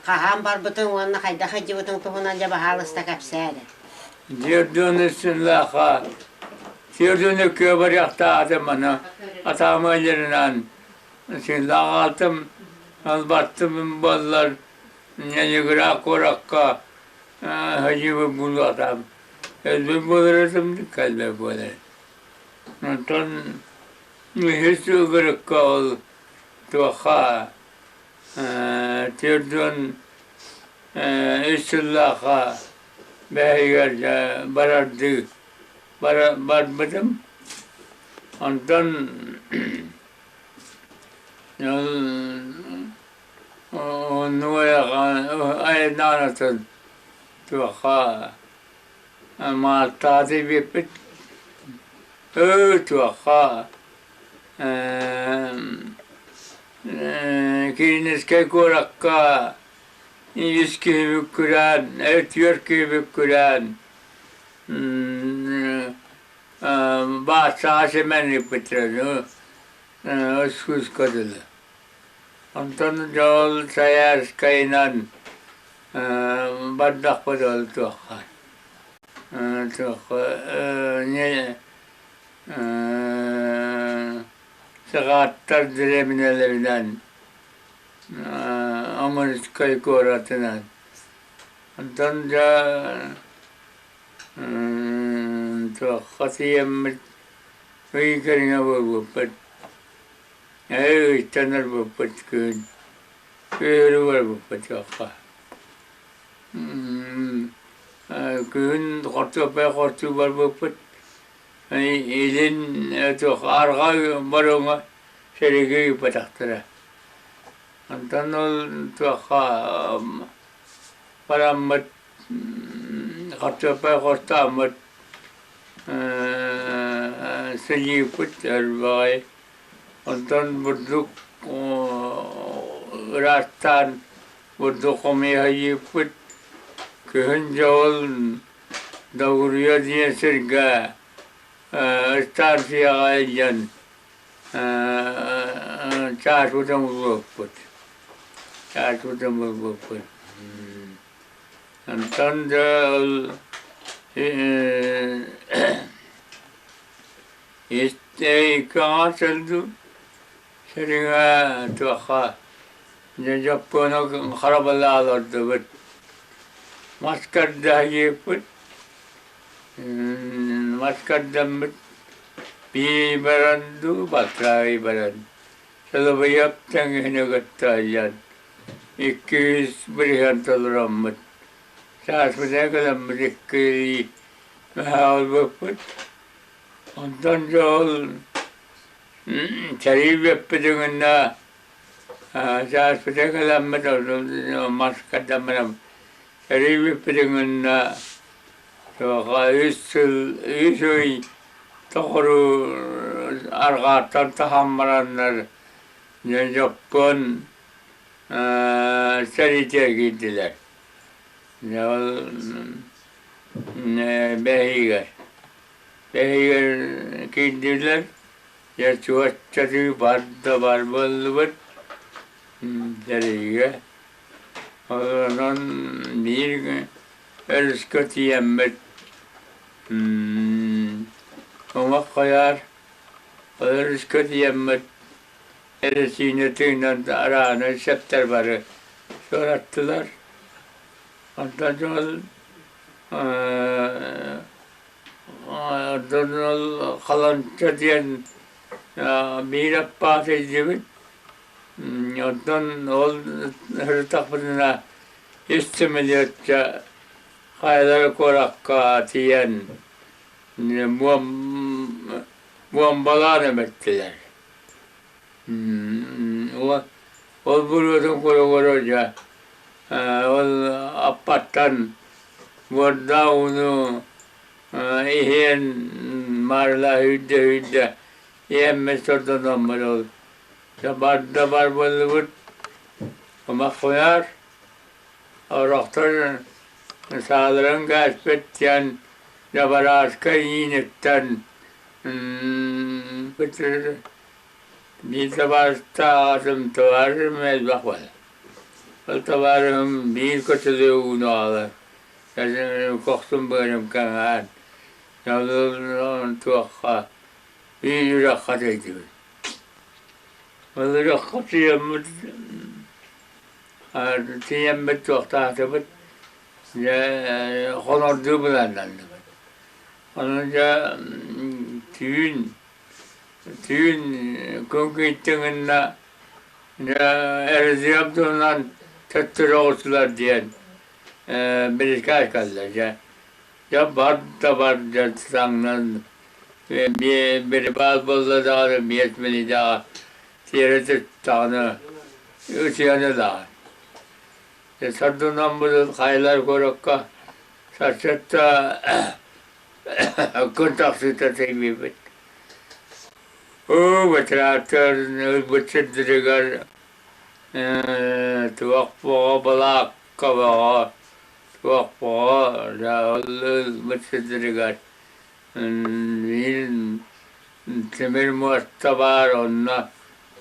Хаһан барбытыҥ уонна хайдах сылдьыбытыҥ туһунан дьэ баһаалыста кэпсээ эрэ. Дьиэрдуон сыллаахха Дьиэрдуон өккүө барыахтаатым аны атаамыаларынан сыллааҕаатым албаттым буоллар Ньыгыраах куоракка садьыыбыт булуохтаам өлбүт буолар этим кэлбэт буолар. Онтон үһүс ыгырыкка ол туохха 43 сыллаахха бэһигэр барардыы барбытым. Онтон айаннаан туохха Мааттааты биэппит туохха Киинискэй куоракка үс киһи күрээн, түөрт киһи күрээн бааччаҕа симэн ыыппыттара үс дылы. Онтон дьол Сайаарскайынан бардахпыт ол туохха туохха Саҕааттар дэриэбинэлэринэн Амырскай куоратынан. Онтон дьэ туохха тиийэммит ый кэриҥэ буолбуппут. Ыйтан ылбыппыт күн күһүөрү барбыппыт туохха. Күһүн хортуоппуй хортуу барбыппыт. Илин туох арҕаа боруоҥҥа сэриигэ ыыппатахтара. Онтон ол туохха бараммыт хортуоппуй хостооммут сынньыыппыт өлбөҕөй. Онтон бурдук ыраастаан бурдук хомуйа ыыппыт. Күһүн дьэ ол Догуруйа диэн сиргэ ыстаарсыйаҕа илдьэн чаашбытын булбуппут. Чаашбытын булбуппут. Онтон да ол икки сылдьым сириҥэ туохха дьэ дьоппуону харабыллаан олордубут. Мас көрдөһүйүппүт, мас көрдөммүт бии баран дуу, балтараа баран сылыбыйап тэҥиһини кытта сылдьан 200 бырыһыан толороммут, сааспытыгар кэлэммит икки наһаа ылбыппыт. Онтон дьэ ол сэрии бүппүтүн Сааспыта кэлэммит мас кэрдэмминэн эрийбиппитин гынна туохха үс сыл үс ый тоҕору арҕааттан таһан бараннар дьоппуон сэриитигэр киирдилэр. Дьэ ол бэһиигэр бэһиигэр киирдилэр. Дьэ чуоччатыы бар да бар буоллубут сэриигэ. Онон биир өрүскэ тиийэммит уҥуох хайаар өрүскэ тиийэммит эрэсиинэ тыынан арааны сэптэр бары суораттылар. Онтон дьон Онтон ол Халанча диэн биир аппаат илдьибит. Онтон ол сырыттахпытына үс сөмөлүөккэ хайалара куоракка тиийэн буомбалаан эбэттилэр. Ол буруотун көрө-көрө дьэ ол аппаттан буордаах ууну иһиэн маарылаа сүүрдэ-сүүрдэ иһэммит сордономмут ол дьэ барда бар буоллубут ымах куйаар орохтор сааларын кээспит диэн дьабарааска ииниттэн Биир табаарыстаах аҕатым товарым элбэх буолар. Ол табаарыһым биир көтөлү ууну аҕалар. Көхсүм быарым кэҥээн, туохха биир үрэххэ тэйдибит. Ол үрэххэ тиийэммит, тиийэммит туохтаатыбыт, дьэ хонордуу былааннанныбыт. Ону дьэ түүн түүн күн кииртиҥинэ дьэ эрзиэм туһунан төттөрү оҕустулар диэн бирикээс кэллэ дьэ. Дьэ бар да бар дьэ таҥнан бирибаас буолла даҕаны биэс мүнүүтэҕэ тиэрэ түстэҕинэ ытыйан ылаҕын. Дьэ сордономмутун хайалар куоракка сарсыарда күн тахсыыта тэйбиппит. Оо, бытырааттар ылбыт сирдэригэр туох буоҕа балаакка бөҕө, туох буоҕа ылбыт сирдэригэр биир тимир муоста баар, онно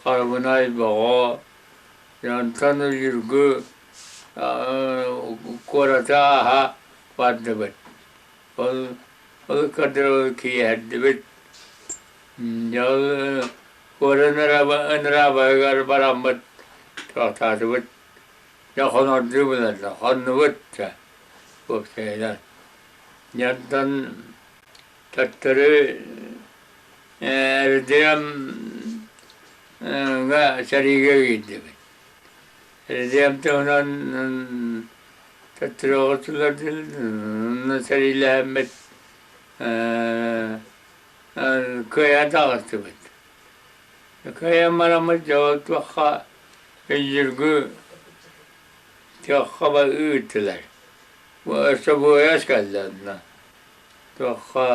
харбынай бөҕө, онтон Үгү куораты ааһа бардыбыт. Ол ол кадровы киэһэрдибит. Ол куорат ынраабаһыгар бараммыт тохтоотубут. Дьэ хонордуу булаллар, хоннубут да уопсайынан. Дьэ онтон төттөрү РДМ сэриигэ киирдибит. РДМ туһунан төттөрү оҕустулар сэриилэһэммит кыайан таҕыстыбыт. Кыайан бараммыт дьэ туохха өйдүүргү туохха ыыттылар. Өссө буойас кэллэ онно. Туохха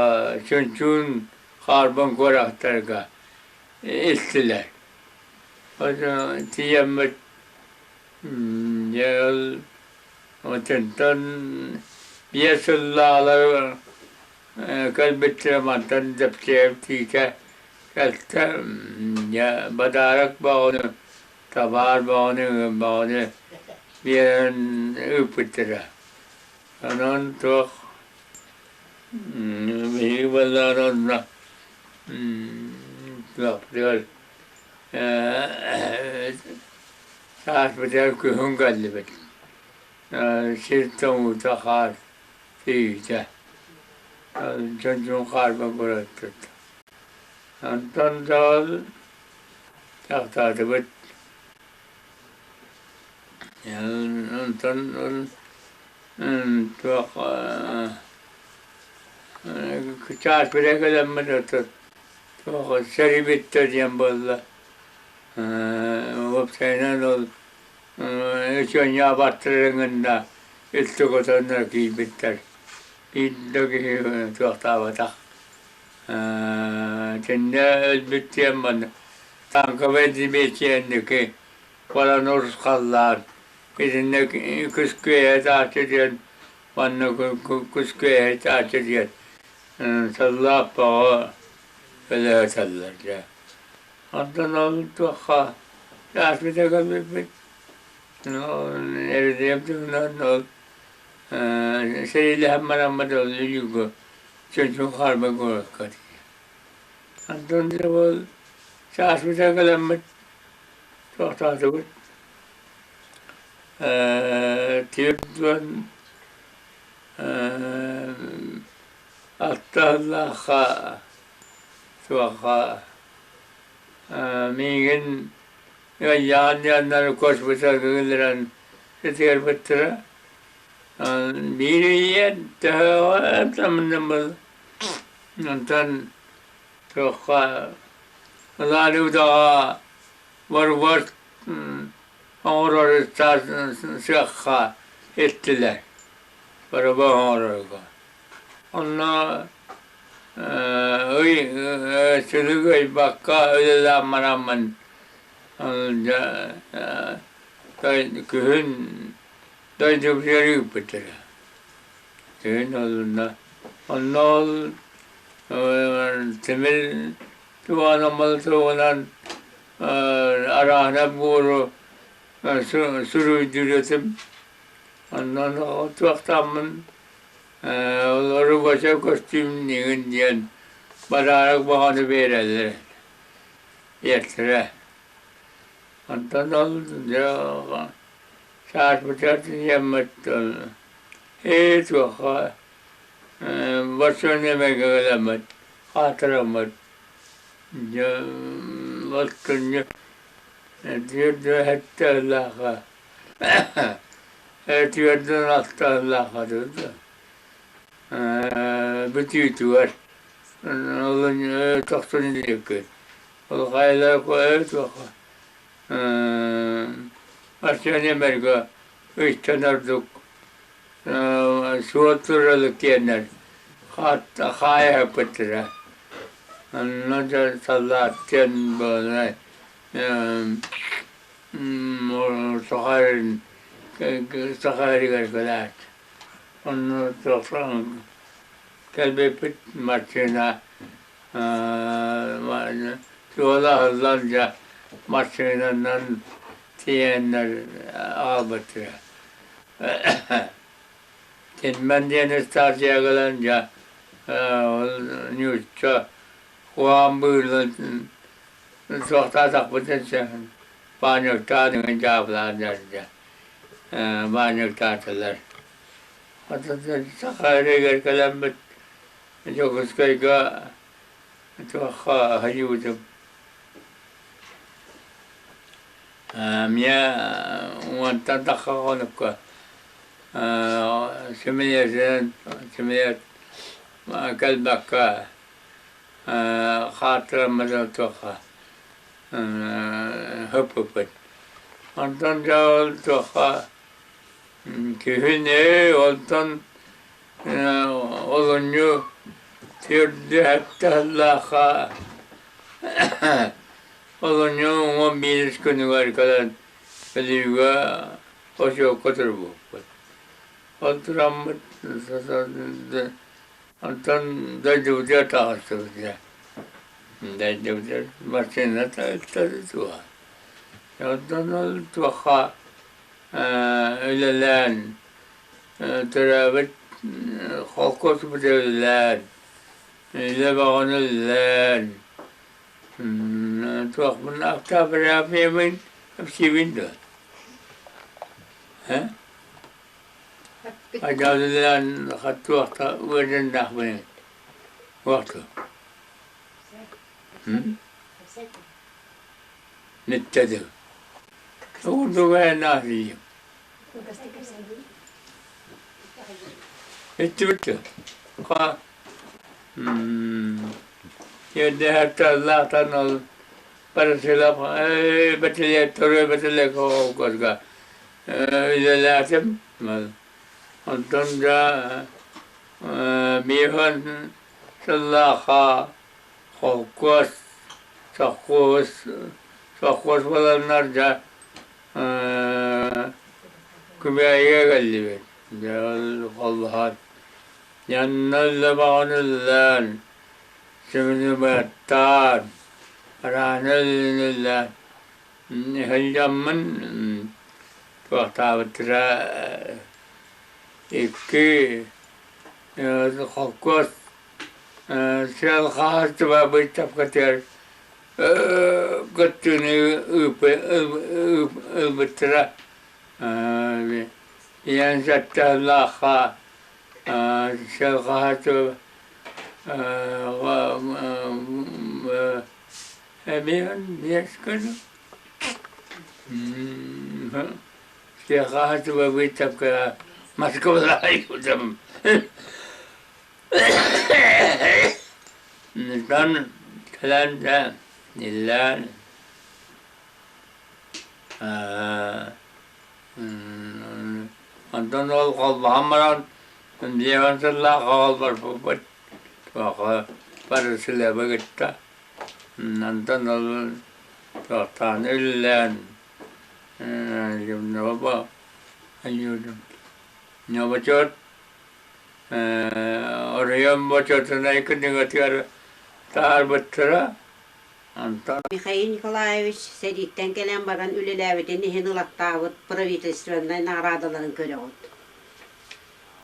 чунчуун хаарбан куораттарга истилэр. Тиийэммит дьэ ол отунтан биэс сыллааҕылар кэлбиттэрэ мантан Дэпсиэп тиитэ кэлтэ дьэ бадаарак бөҕөнү табаар бөҕөнү бөҕөнү биэрэн ыыппыттара. Онон туох биһиги буоллаҕына онно туохпутугар сааспытыгар күһүн кэллибит. Сир тоҥуута хаар тиийбитэ. Дьон дьон хаарба көрөттүт. Онтон да ол тахтаатыбыт. Онтон ол туох чаас билэ кэлэммит туох сэрии бүттэ диэн буолла. Уопсайынан ол үчүөнньэ абаттарын гынна үлтү көтөннөр киирбиттэр. Биир да киһи туохтаабатах. Итиннэ өлбүт диэн манна танковай дивизиянники баран урусхаллаан итиннэ күскүөйэ тааччы диэн манна күскүөйэ тааччы диэн саллааппаҕа өлөөтөллөр дьэ. Онтон ол туохха ааспыта кэлбиппит эрдиэм туһунан ол сэриилэһэн бараммыт ол Илүүгэ чөнчүн хаарба куоракка Онтон дьэ ол сааспыта кэлэммит тохтоотубут 46 сыллаахха суохха миигин ыйаан диэннэр космоса гыҥыран сытыарбыттара. Биир ийэ төһөҕө онтон туохха Лалюдаҕа борбуот оҥорор сыахха иттилэр борбуот оҥорорго. Онно ый сылык ыйбакка үлэлээн бараммын күһүн дойдубутугар ыыппыттара. Күһүн онно онно ол тимир туһанаммал туһунан арааһына буору Суруйдуур этим. Онон туохтааммын олору көстүүм диэн бадаарак баҕаны биэрэллэр диэттэрэ. Онтон ол дьэ сааспытыгар тиийэммит ээ туохха босуон эмэгэ гынаммыт хаатыраммыт дьэ алтынньы түөрт ыһыллаахха түөртүн алта ыһыллаахха бүтүүтүгэр тохсунньу диэки ол хайалара туохха Арсений Эмерго ыйтан ордук суол туралык диэннэр хаайыһыппыттара. Онно дьэ саллаат диэн буолан Саха сиригэр кэлээт. Онно кэлбиппит массыына суола аһыллан дьэ массыынанан тиийэннэр аҕалбыттара. Тинмэн диэн ыстаарсыйа кэлэн дьэ ол нуучча куһаҕан быылын суохтаатахпытын баанньыктаан иҥин дьаабылаан дьэ баанньыктаатылар. Саха сиригэр кэлэммит Дьокуускайга туохха сылдьыбытым. Эмиэ уонтан тахса хонукка симилиэсинэн симилиэс кэлбэккэ хааттыраммыта туохха сыппыппыт. Онтон дьэ ол туохха күһүн ээ онтон Олунньу түөрдүһэттэ сыллаахха олунньу 11 күнүгэр кэлэн Бүлүүгэ хочуокка турбуппут. Ол тураммыт онтон дойдубутугар таҕыстыбыт дьэ. Дойдубутугар массыына туох. Онтон ол туохха үлэлээн төрөөбүт холкуоспут үлэлээн, үлэ бөҕөнү үлэлээн, туохпун октябрябын сиибин дуо? Э? Хайдах үлэлээн туохта үөрэннэхпиний? Туохту? Ниттэдим. Уурдуга наадыйым. Иттибит ха Тиэрдэһэрталлаахтан ол парасилап бэтилиэттору бэтилиэк холкуоска үлэлээтим. Онтон да биэһэн сыллаахха холкуос, сопхуос, сопхуос буоланнар дьэ Күбээйигэ кэллибит. Дьэ ол холбоһон дьонно үлэ баҕаны үлэлээн, сүгүнүбэттаан, арааны үлэлээн сылдьаммын туохтаабыттара икки холкуос сыал хаһаайыстыба быыстапкатыгар кыттыыны ылбыттара. Ийэм сэттэллээххэ сыалҕаһа эмиэ биэс күн сыалҕаһа быыстапкаҕа Москваҕа Онтон кэлэн дьэ иллээн онтон ол холбоһон баран биэһэн сыллаах оҕолорбут туохха барысылыабы кытта онтон ол туохтаан үлэлээн Ньобочуот оройуон бочуотунай күнүгэтигэр таһаарбыттара. Онтон Михаил Николаевич сэрииттэн кэлэн баран үлэлээбитин иһин ылаттаабыт правительственнай наҕараадаларын көрөҕүт.